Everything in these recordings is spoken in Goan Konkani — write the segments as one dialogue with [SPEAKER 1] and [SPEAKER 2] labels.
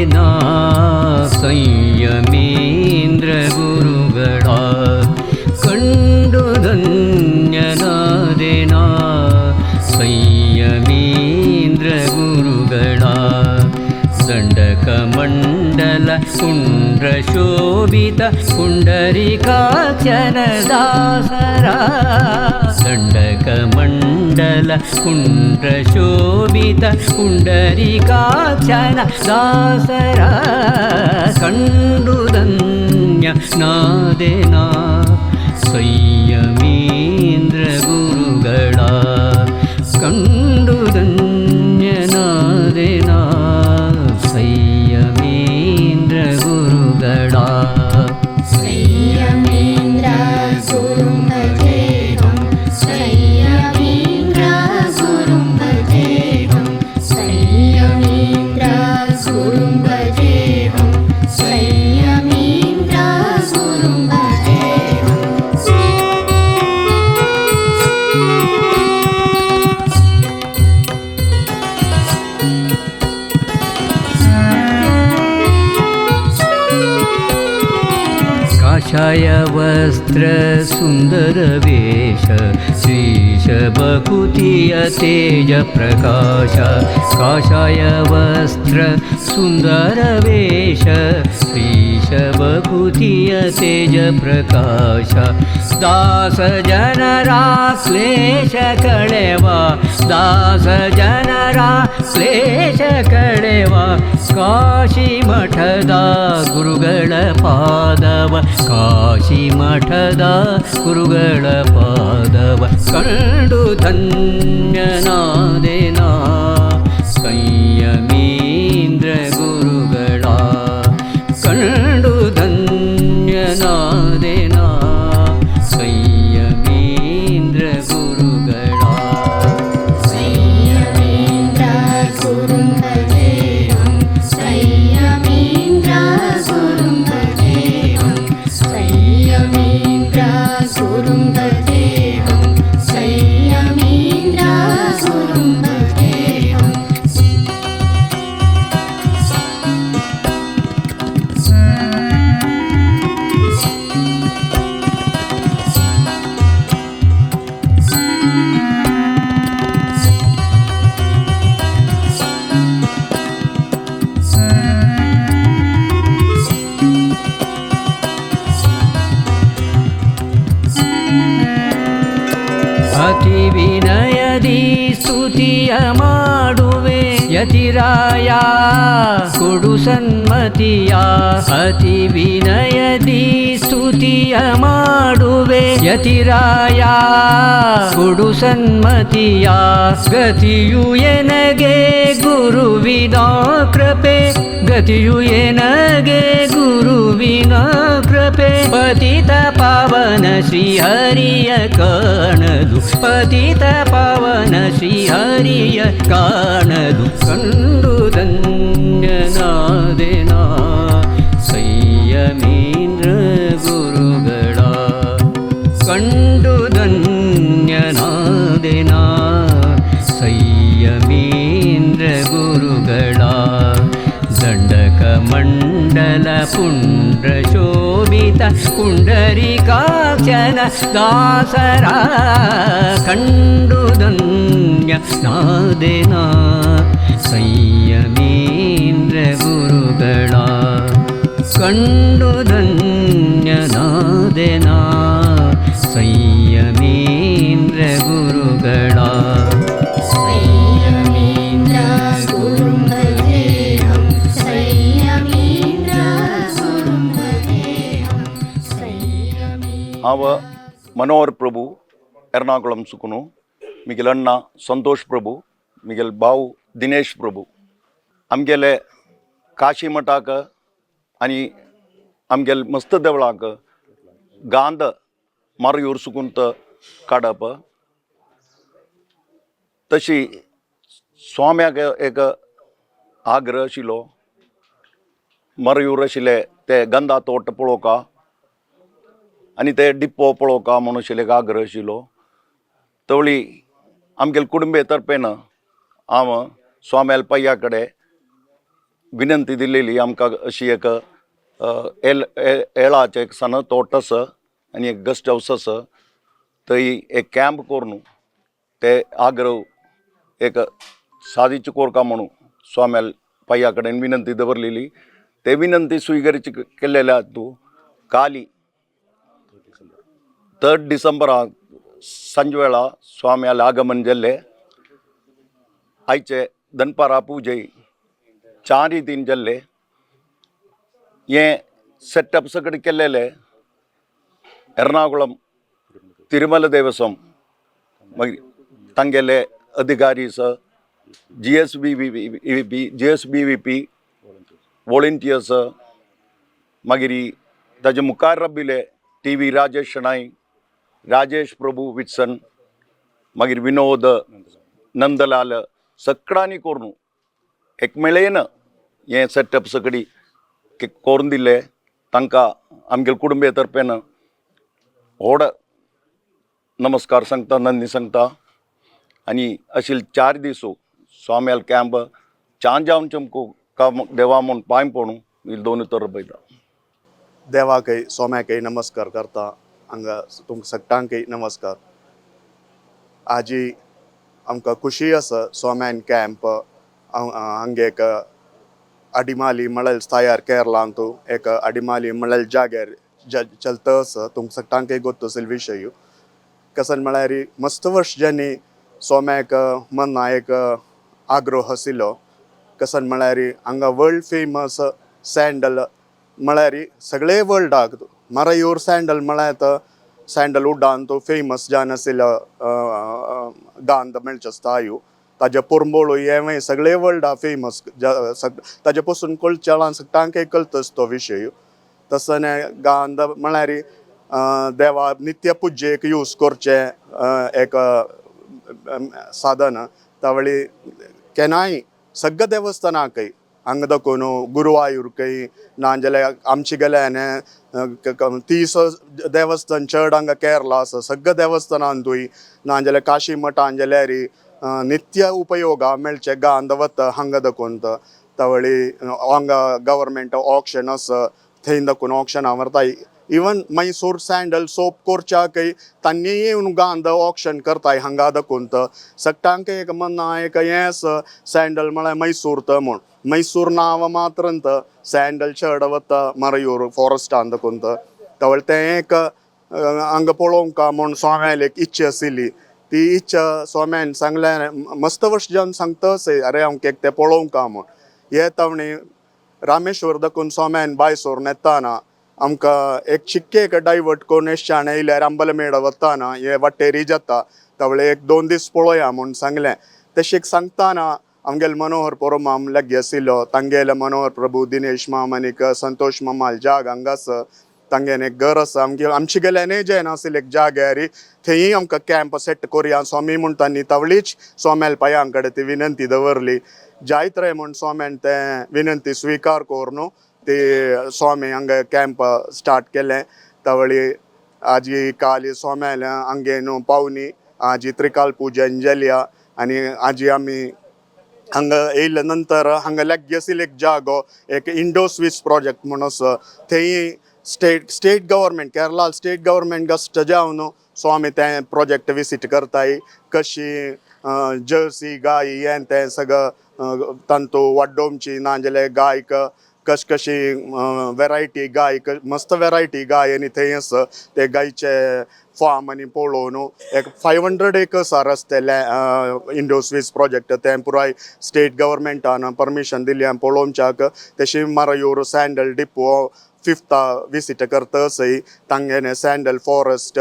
[SPEAKER 1] ಧನ್ಯನಾದೆನಾ ಸಂಯಮೀಂದ್ರ ಗುರುಗಳ, ಕಂಡು ಧನ್ಯನಾದೆನಾ ಸಂಯಮೀಂದ್ರ ಗುರುಗಳ. ದಂಡಕ ಮಂಡಲ ಪುಂಡ್ರ ಶೋಭಿತ ಪುಂಡರಿಕಾಕ್ಷನ ದಾಸರ, ದಂಡಕ ಮಂಡಲ ಪುಂಡ್ರ ಶೋಭಿತ ಪುಂಡರಿಕಾಕ್ಷನ ದಾಸರ, ಕಂಡು ಧನ್ಯನಾದೆನಾ ಸಂಯಮೀಂದ್ರ ಗುರುಗಳ, ಕಂಡು ಧನ್ಯನಾದೆನಾ ಸಂಯಮೀಂದ್ರ ಗುರುಗಳ.
[SPEAKER 2] ಸಂಯಮೇಂದ್ರ ಗುರುಂ ಭಜೇಹಂ, ಸಂಯಮೇಂದ್ರ ಗುರುಂ ಭಜೇಹಂ, ಸಂಯಮೇಂದ್ರ ಗುರುಂ ಭಜೇಹಂ, ಸಂಯಮೇಂದ್ರ ಗುರುಂ ಭಜೇಹಂ.
[SPEAKER 1] ಕಾಷಾಯ ವಸ್ತ್ರ ಸುಂದರ ವೇಷ, ಶ್ರೀಶ ಬಕುತಿಯ ತೇಜ ಪ್ರಕಾಶ. ಕಾಷಾಯ ವಸ್ತ್ರ ಸುಂದರ ವೇಷ, ಶ್ರೀಶ ಬಕುತಿಯ ತೇಜ ಪ್ರಕಾಶ. ದಾಸ ಜನರ ಕ್ಲೇಶ ಕಳೆವ, ದಾಸ ಜನರ ಕ್ಲೇಶ ಕಳೆವ, ಕಾಶಿ ಮಠದ ಗುರುಗಳ ಪಾದವ, ಕಾಶಿ ಮಠದ ಗುರುಗಳ ಪಾದವ, ಕಂಡು ಧನ್ಯನಾದೆನಾ ಸಂಯಮೀಂದ್ರ ಗುರುಗಳ, ಕಂಡು ಧನ್ಯನಾದೆನಾ ಸಂಯಮೀಂದ್ರ ಗುರುಗಳ.
[SPEAKER 2] ಸಂಯಮೇಂದ್ರ ಗುರುಂ ಭಜೇಹಂ, ಸಂಯಮೇಂದ್ರ ಗುರುಂ ಭಜೇಹಂ, ಸಂಯಮೇಂದ್ರ ಗುರುಂ ಭಜೇಹಂ, ಸಂಯಮೇಂದ್ರ ಗುರುಂ ಭಜೇಹಂ.
[SPEAKER 1] ಅತಿ ವಿನಯದಿ ಸ್ತುತಿಯ ಮಾಡುವೆ ಯತಿರಾಯ ಕೊಡು ಸನ್ಮತಿಯ, ಅತಿ ವಿನಯದಿ ಸ್ತುತಿಯ ಮಾಡುವೆ ಯತಿರಾಯ ಕೊಡು ಸನ್ಮತಿಯ. ಗತಿಯು ಎನಗೆ ಗುರುವಿನ ಕೃಪೆ, ಗತಿಯು ಎನಗೆ ಗುರುವಿನ ಕೃಪೆ. ಪತಿತ ಪಾವನ ಶ್ರೀಹರಿಯ ಕಾಣಲು, ಪತಿತ ಪಾವನ ಶ್ರೀಹರಿಯ ಕಾಣಲು, ಕಂಡು ಧನ್ಯನಾದೆನಾ ಸಂಯಮೀಂದ್ರ ಗುರುಗಳ, ಕಂಡು ಧನ್ಯನಾದೆನಾ ಸಂಯಮೀಂದ್ರ ಗುರುಗಳ. ದಂಡಕ ಮಂಡಲ ಪುಂಡ್ರ ಶೋಭಿತ ಪುಂಡರಿಕಾಕ್ಷನ ದಾಸರ, ಕಂಡು ಧನ್ಯನಾದೆನಾ ಸಂಯಮೀಂದ್ರ ಗುರುಗಳ, ಕಂಡು ಧನ್ಯನಾದೆನಾ ಸಂಯಮೀಂದ್ರ ಗುರುಗಳ.
[SPEAKER 2] ಸಂಯಮೇಂದ್ರ ಗುರುಂ ಭಜೇಹಂ, ಸಂಯಮೇಂದ್ರ ಗುರುಂ ಭಜೇಹಂ, ಸಂಯಮೇಂದ್ರ.
[SPEAKER 3] हांव मनोहर प्रभू एर्नाकुळम सुकुनू, मिगेल अण्णा संतोष प्रभू, मिगेल भाव दिनेश प्रभू. आमगेले काशी मठाक आनी आमगेले मस्त देवळाक गांध मारयूर सुकून काडप, तशी स्वाम्याक एक आग्रह आशिल्लो मरयूर आशिल्ले ते गंधा तोट पळोवका आनी ते डिप्पो पळोवका म्हणून आशिल्ले एक आग्रह आशिल्लो. तवळी आमगेले कुटुंबे तर्फेन हांव स्वाम्याल पय्या कडेन विनंती दिलेली आमकां अशी एक एल एळाचें एक सन तोट आसा आनी एक गेस्ट हावस आसा थंय एक कॅम्प करून ते आग्रह एक सादीची कोरका म्हणून स्वाम्याल पय्या कडेन विनंती दवरलेली. ते विनंती स्विकारची केल्लेल्या तूं काली 3 डिसेंबराक सांजवेळा स्वाम्याल आगमन जाल्लें. आयचे दनपारा पुजय 4 दिन जाल्ले. हें सेटअप सगळें केल्लेलें एर्नाकुळम तिरुमल देवस्वम मागीर तांगेले अधिकारी स GSBVP GSBVP volunteers मागीर ताजे मुखार राबिल्ले टी.व्ही. राजेश शणाई, राजेश प्रभू वित्सन, मागीर विनोद नंदलाल सगळ्यांनी करून एकमेळेन हें सेटअप सगळी करून दिल्लें. तांकां आमगेले कुटुंबे तर्फेन व्हड नमस्कार सांगता, नंदी सांगता. आनी अशे 4 दीस स्वाम्याल कॅम्प चान जावन चमकू काम देवा म्हूण पांय पडूं दोन तर पळयता.
[SPEAKER 4] देवाकय सोम्याकय नमस्कार करता. हांगा तुमकां सगळ्यांकय नमस्कार. आजी आमकां खुशी आसा सोम्यान कॅम्प हांगे एक अडिमाली मळल तयार केरलांतू एक अडिमाली मळल जाग्यार चलता आसा. तुमकां सगळ्यांकय गोत्त आसल विशय. कसन म्हळ्यार मस्त वर्स ज्यांनी सोम्याक मना एक आग्रोह आशिल्लो. कसन म्हळ्यार हांगा वर्ल्ड फेमस सँडल म्हळ्यार सगळे वर्ल्डाक मरयूर सँडल म्हळ्यार सँडलवुडान तो फेमस जावन आशिल्लो गांध मेळचे आसता. ताजे पोरंबोळू हें सगळे वर्ल्डा फेमस. ताजे पसून कळचें सगळ्यांकय कळतस तो विशय. तसो गांध म्हळ्यार देवा नित्य पुजेक यूज करचें एक साधन. तावळी केन्नाय सगळ्या देवस्थानाकय हांगा दाखोवन गुरुवायूरकय नाजाल्यार आमचे गेल्यान 30 देवस्थान चड हांगा केरला आसा. सगळ्या देवस्थानांतूय नाजाल्यार काशी मठान जाल्यार नित्य उपयोगा मेळचे गांध वता हांगा दाखोवन. तावळी हांगा गव्हर्मेंट ऑक्शन आसा, थंय दाखोवन ऑक्शना व्हरताय. इवन मैसूर सँडल सोप करच्याकय तांणी येवन गांध ऑक्शन करताय हांगा दाखोवन. सगळ्यांक एक मना एक हें आसा सँडल म्हळ्यार मैसूर त म्हूण. मैसूर नांव मात्रंत सँडल चड वता मरयूर फॉरेस्टान दाखोवन. तवळ तें एक हांगा पळोवंक म्हूण स्वाम्याल एक इच्छा आशिल्ली. ती इच्छा स्वाम्यान सांगल्या मस्त वर्स जावन सांगता अशें अरे आमकां एक तें पळोवंक म्हूण. हे तावणी रामेश्वर दाखोवन स्वाम्यान बाय सोरून येताना आमकां एक चिक्के एक डायवर्ट करून एशच्यान येयल्यार अंबलमेड वताना हे वाटेरी जाता. तवळे एक 2 दीस पळोवया म्हूण सांगलें. तशें सांगताना आमगेले मनोहर पोरमाम लागीं आशिल्लो. तांगेले मनोहर प्रभू दिनेश माम आनीक संतोष मामाल जाग हांगास तांगेलें एक घर आसा. आमगे आमचे गेल्यानय जें आशिल्लें एक जाग्यार थंय आमकां कॅम्प सेट करुया स्वामी म्हणटा न्ही. तावळीच स्वाम्याल पांयां कडेन ती विनंती दवरली. जायत रे म्हूण स्वाम्यान तें विनंती स्विकार करून ते स्वामी हांगा कॅम्प स्टार्ट केलें. तावळी आजी काली स्वाम्याल्या हांगे न्हू पावनी आजी त्रिकाल पुजन जाल्या. आनी आजी आमी हांगा येयल्या नंतर हांगा लागीं आशिल्लो एक जागो एक इंडो स्विस प्रोजेक्ट म्हूण आसा. थंय state government Kerala state government gust जावन सो आमी तें प्रोजेक्ट विजीट करताय. कशी जर्सी गाय हें तें सगळं तांतू वाड्डोमची नाजाल्यार गायक कश कशी वेरायटी गाय मस्त वेरायटी गाय आनी थंय आसा ते गायचे फार्म आनी पळोवन एक 500 एकर्स आसा रस्ते इंडो स्विस प्रोजेक्ट. तें पुराय स्टेट गव्हर्मेंटान परमिशन दिली पळोवच्याक. तशी मरयूर सँडल डिपो फिफ्ता विजीट करता असय तांगेले सँडल फॉरेस्ट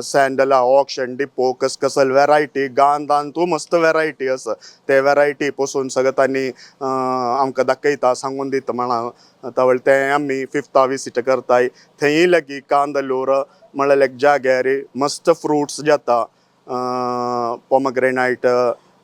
[SPEAKER 4] सँडला ऑक्शन डिपो कस कसल वेरायटी गांधान तूं मस्त वेरायटी आसा ते वेरायटी पसून सगळं तांणी आमकां दाखयता सांगून दिता म्हणा. तवळ तें आमी फिफ्ता विजीट करताय. थंय लागीं कांदलूर म्हळ्यार एक जाग्यार मस्त फ्रुट्स जाता पोमग्रेनायट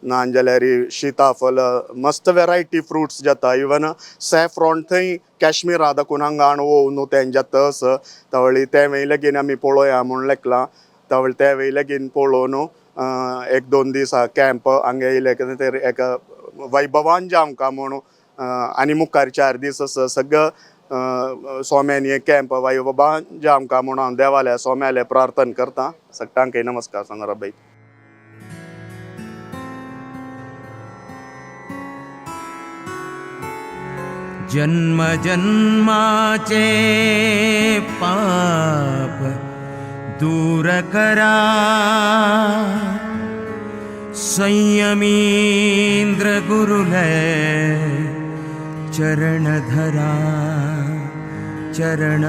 [SPEAKER 4] नाजाल्यार सीताफल मस्त वेरायटी फ्रुट्स जाता. इवन सॅफ्रॉन थंय कॅश्मीरा दाखोवन हांगा हाडून न्हू तें जाता आसा. तवळी तें लगीन आमी पळोवया म्हूण लेखलां. तवळ तें लगीन पळोवन 1-2 दीस कॅम्प हांगा येयले कितें ते एक वैभवान जावंका म्हूण. आनी मुखार 4 दीस आसा सगळं स्वाम्यांनी कॅम्प वाय बाबा जे आमकां म्हणून हांव देवाले स्वाम्याले प्रार्थना करता. सगळ्यांकय नमस्कार सांगरा बाई.
[SPEAKER 5] जन्म जन्माचे पाप दूर करा, संयमींद्र गुरुले चरण धरा, चरण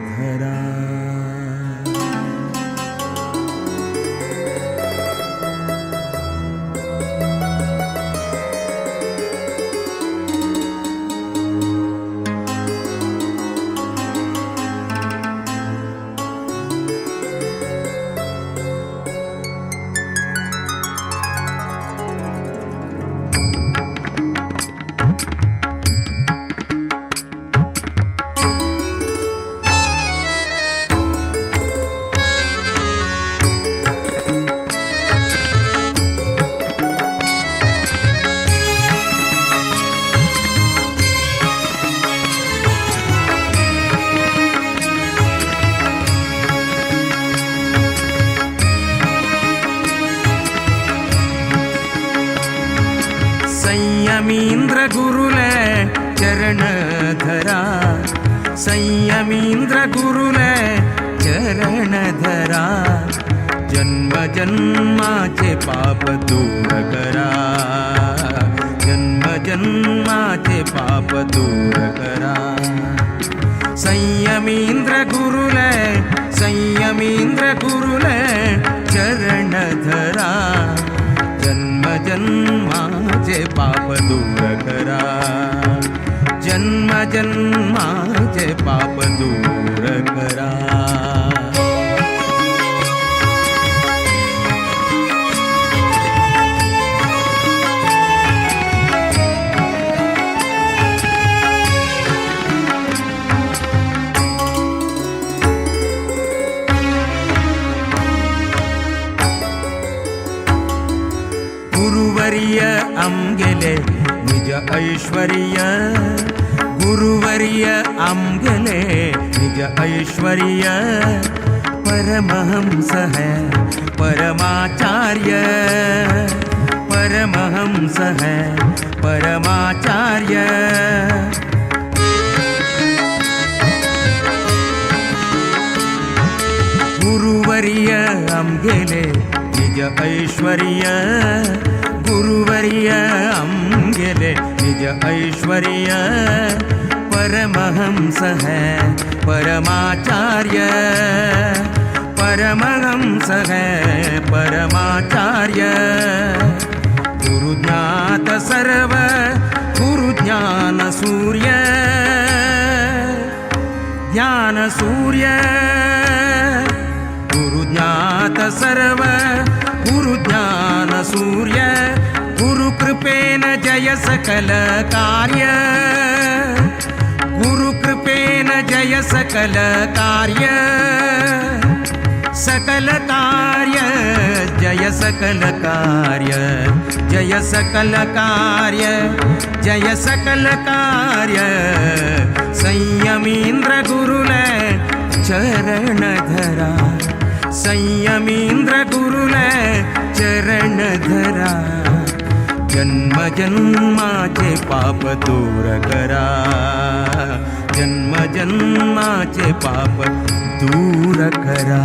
[SPEAKER 5] धरा. संयमींद्र गुरुले चरण धरा, संयमींद्र गुरुले चरण धरा, जन्म जन्माचे पाप दूर करा, जन्म जन्माचे पाप दूर करा. संयमींद्र गुरुले, संयमींद्र गुरुले चरण धरा, जन्म जन्माचे पाप दूर करा, जन्म जन्माचे पाप दूर करा. गुरुवर्य आमगेले निज ऐश्वर्य, गुरुवर्य आमगेले निज ऐश्वर्य, परमहंस है परमाचार्य, परमहंस है परमाचार्य. गुरुवर्य आमगेले निज ऐश्वर्य, गुरुवर्य आमगेले निज ऐश्वर्य, परमहंस है परमाचार्य, परमहंस है परमाचार्य. गुरुज्ञात सर्व गुरुज्ञान सूर्य, ज्ञान सूर्य, गुरुज्ञात सर्व गुरुज्ञान सूर्य, गुरुकृपेन जय सकल कार्य, गुरुकृपेन जय सकल कार्य, सकल कार्य जय सकल कार्य, जय सकल कार्य, जय सकल कार्य. संयमींद्र गुरुले चरण धरा, संयमींद्र गुरुले चरण धरा, जन्म जन्माचे पाप दूर करा, जन्म जन्माचे पाप दूर करा.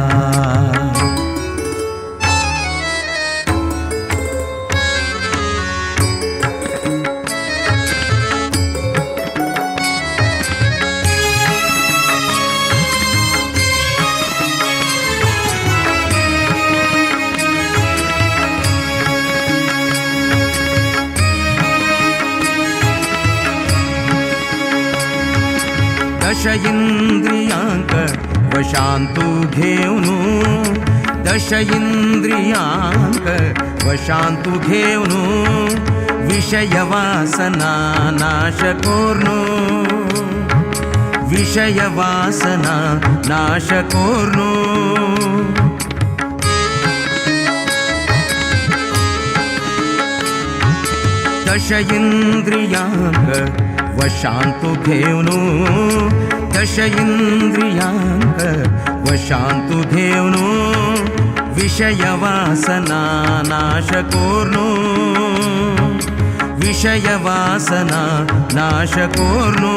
[SPEAKER 5] दश इंद्रियांक वशांतु घेऊनु, दश इंद्रियांक वशांतु घेऊनु, विषय वासना नाश कोर्नु, विषय वासना नाश कोर्नु. दश इंद्रियांक वशांतु घेवनु, दश इंद्रियांक वशांतु घेवनु, विषय वासना नाश कोर्नु, विषय वासना नाश कोर्नु.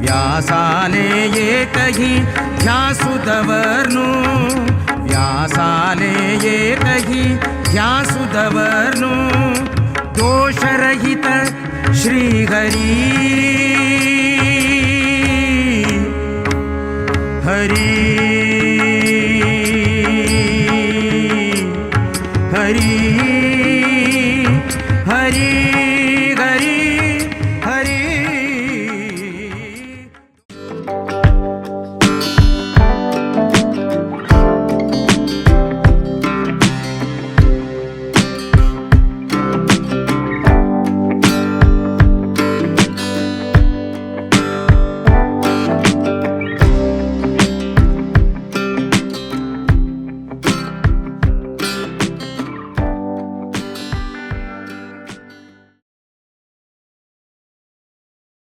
[SPEAKER 5] व्यासाले एकही ध्यासु दवर्नु, व्यासाले एकही ध्यासु दवर्नु, दोषरहित श्रीहरी हरी.